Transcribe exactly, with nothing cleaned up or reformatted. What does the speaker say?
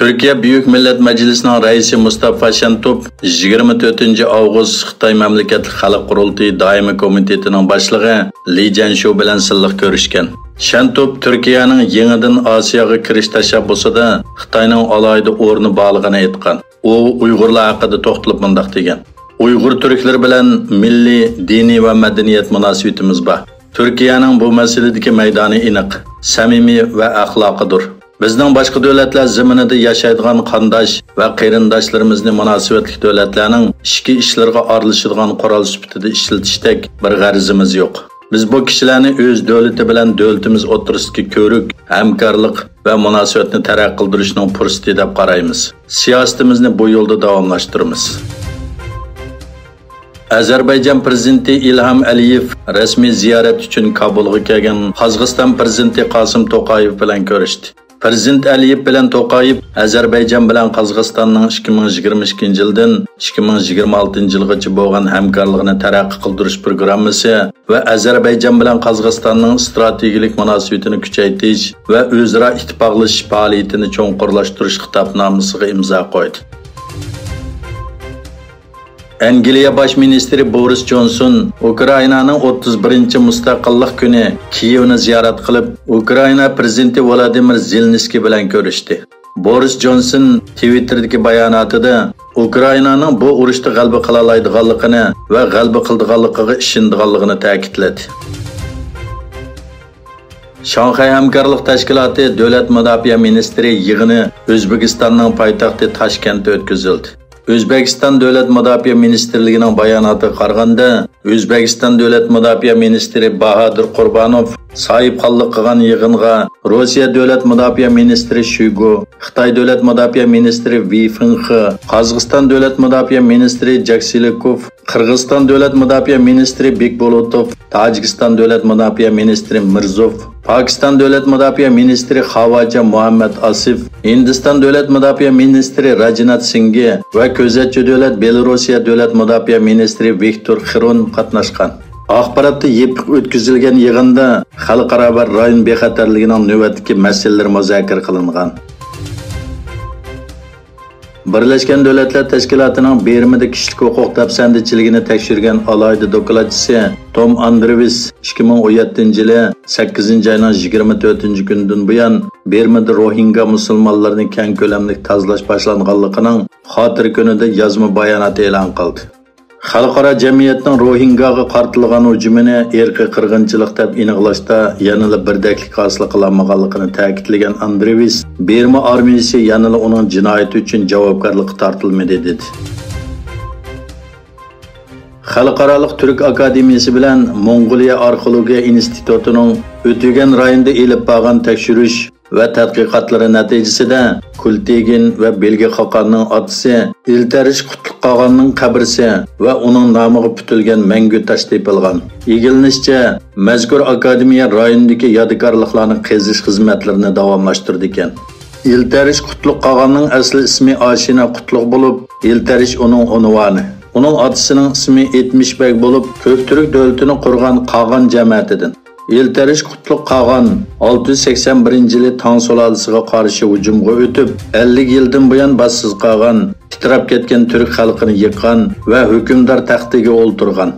تۈركىيە بۈيۈك مىللەت مەجلىسىنىڭ رەئىسى مۇستافا شەنتوپ يىگىرمە تۆتىنچى ئاۋغۇست خىتاي مەملىكەتلىك خەلق قۇرۇلتىيى دائىمىي كومىتېتىنىڭ باشلىقى لى جەنشۇ بىلەن سىنلىق كۆرۈشكەن. شەنتوپ تۈركىيەنىڭ يېڭىدىن ئاسىياغا كىرىش تەشەببۇسىدا خىتاينىڭ ئالاھىدە ئورنى بارلىقىنى ئېيتقان. ئۇ ئۇيغۇرلار ھەققىدە توختىلىپ مۇنداق دېگەن: «ئۇيغۇر تۈركلىرى بىلەن مىللىي، دىنىي ۋە مەدەنىيەت مۇناسىۋىتىمىز بار. تۈركىيەنىڭ بۇ مەسىلىدىكى مەيدانى ئېنىق، سەمىمىي ۋە ئەخلاقىدۇر. بىزنىڭ باشقا دۆلەتلەر زېمىنىدا ياشايدىغان قانداش ۋە قېرىنداشلىرىمىزنى مۇناسىۋەتلىك دۆلەتلەرنىڭ ئىچكى ئىشلىرىغا ئارىلىشىدىغان قورال سۈپىتىدە ئىشلىتىشتەك بىر غەرىزىمىز يوق. بىز بۇ كىشىلەرنى ئۆز دۆلىتى بىلەن دۆلىتىمىز ئوتتۇرىسىدىكى كۆۋرۈك، ھەمكارلىق ۋە مۇناسىۋەتنى تەرەققىي قىلدۇرۇشنىڭ پۇرسىتى دەپ قارايمىز. سىياسىتىمىزنى بۇ يولدا داۋاملاشتۇرىمىز.» ئەزەربەيجان پىرېزىدېنتى ئىلھام ئەلىيېۋ رەسمىي زىيارەت ئۈچۈن كابۇلغا كەلگەن قازاقىستان پىرېزىدېنتى قاسىم توقايېۋ بىلەن كۆرۈشتى. پىرېزىدېنت ئەلىيېۋ بىلەن توقايېۋ ئەزەربەيجان بىلەن قازاقىستاننىڭ ئىككى مىڭ يىگىرمە ئىككىنچى يىلدىن ئىككى مىڭ يىگىرمە ئالتىنچى يىلغىچە بولغان ھەمكارلىقىنى تەرەققىي قىلدۇرۇش پروگراممىسى ۋە ئەزەربەيجان بىلەن قازاقىستاننىڭ ئىستراتېگىيەلىك مۇناسىۋىتىنى كۈچەيتىش ۋە ئۆزئارا ئىتتىپاقلىشىش پائالىيىتىنى چوڭقۇرلاشتۇرۇش خىتابنامىسىغا ئىمزا قويدى. ئەنگلىيە باش مىنىستىرى بورىس جونسون ئۇكرائىنانىڭ ئوتتۇز بىرىنچى مۇستەقىللىق كۈنى كىيېۋنى زىيارەت قىلىپ، ئۇكرائىنا پىرېزىدېنتى ۋولودىمىر زېلېنسكىي بىلەن كۆرۈشتى. بورىس جونسون تىۋىتتېردىكى باياناتىدا ئۇكرائىنانىڭ بۇ ئۇرۇشتا غەلىبە قىلالايدىغانلىقىنى ۋە غەلىبە قىلىدىغانلىقىغا ئىشىنىدىغانلىقىنى تەكىتلىدى. شاڭخەي ھەمكارلىق تەشكىلاتى دۆلەت مۇداپىئە مىنىستىرى يىغىنى ئۆزبېكىستاننىڭ پايتەختى تاشكەنتتە ئۆتكۈزۈلدى. ئۆزبېكىستان دۆلەت مۇداپىئە مىنىستىرلىكىنىڭ باياناتىغا قارىغاندا، ئۆزبېكىستان دۆلەت مۇداپىئە مىنىستىرى باھادىر قۇربانوف ساھىبخانلىق قىلغان يىغىنغا روسىيە دۆلەت مۇداپىئە مىنىستىرى شويگۇ، خىتاي دۆلەت مۇداپىئە مىنىستىرى ۋېي فېڭخې، قازاقىستان دۆلەت مۇداپىئە مىنىستىرى جاكسىلىكوف، قىرغىزىستان دۆلەت مۇداپىئە مىنىستىرى بېكبولۇتوف، تاجىكىستان دۆلەت مۇداپىئە مىنىستىرى مىرزوف، پاكىستان دۆلەت مۇداپىئە مىنىستىرى خاۋاجا مۇھەممەد ئاسىف، ھىندىستان دۆلەت مۇداپىئە مىنىستىرى راجنات سىنگى ۋە كۆزەتچى دۆلەت بېلوروسىيە دۆلەت مۇداپىئە مىنىستىرى ۋىكتور خىرون قاتناشقان. ئاخباراتتا يېپىق ئۆتكۈزۈلگەن يىغىندا خەلقئارا ۋە رايون بىخەتەرلىكىنىڭ نۆۋەتتىكى مەسىلىلىرى مۇزاكىرە قىلىنغان. بىرلەشكەن دۆلەتلەر تەشكىلاتىنىڭ بىرمىدە كىشىلىك ھوقۇق دەپسەندىچىلىكىنى تەكشۈرگەن ئالاھىدە دوكلاتچىسى توم ئاندرېۋىس ئىككى مىڭ ئون يەتتىنچى يىلى سەككىزىنچى ئاينىڭ يىگىرمە تۆتىنچى كۈنىدىن بۇيان بىرمىدە روھىنگا مۇسۇلمانلىرىنى كەڭ كۆلەملىك تازىلاش باشلانغانلىقىنىڭ خاتىرە كۈنىدە يازما بايانات ئېلان قىلدى. خەلقئارا جەمئىيەتنىڭ روھىنگاغا قارىتىلغان ھۇجۇمىنى ئىرقىي قىرغىنچىلىق دەپ ئېنىقلاشتا يەنىلا بىردەكلىك ھاسىل قىلالمىغانلىقىنى تەكىتلىگەن ئاندرېۋىس، بىرما ئارمىيىسى يەنىلا ئۇنىڭ جىنايىتى ئۈچۈن جاۋابكارلىققا تارتىلمىدى، دېدى. خەلقئارالىق تۈرك ئاكادېمىيىسى بىلەن موڭغۇلىيە ئارخېئولوگىيە ئىنستىتۇتىنىڭ ئۆتۈگەن رايوندا ئېلىپ بارغان تەكشۈرۈش ۋە تەتقىقاتلىرى نەتىجىسىدە، كۈلتېگىن ۋە بىلگە خاقاننىڭ ئاتىسى ئىلتەرىش قۇتلۇق قاغاننىڭ قەبرىسى ۋە ئۇنىڭ نامىغا پۈتۈلگەن مەڭگۈ تاش تېپىلغان. ئىگىلىنىشىچە، مەزكۇر ئاكادېمىيە رايوندىكى يادىكارلىقلارنى قېزىش خىزمەتلىرىنى داۋاملاشتۇرىدىكەن. ئىلتەرىش قۇتلۇق قاغاننىڭ ئەسلى ئىسمى ئاشىنا قۇتلۇق بولۇپ، ئىلتەرىش ئۇنىڭ ئۇنۋانى. ئۇنىڭ ئاتىسىنىڭ ئىسمى ئېتمىش بەگ بولۇپ، كۆكتۈرك دۆلىتىنى قۇرغان قاغان جەمەتىدىن. ئىلتەرىش قۇتلۇق قاغان ئالتە يۈز سەكسەن بىرىنچى يىلى تاڭ سۇلالىسىغا قارشى ھۇجۇمغا ئۆتۈپ، ئەللىك يىلدىن بۇيان باشسىز قالغان، تىتراپ كەتكەن تۈرك خەلقىنى يىققان ۋە ھۆكۈمدار تەختىگە ئولتۇرغان.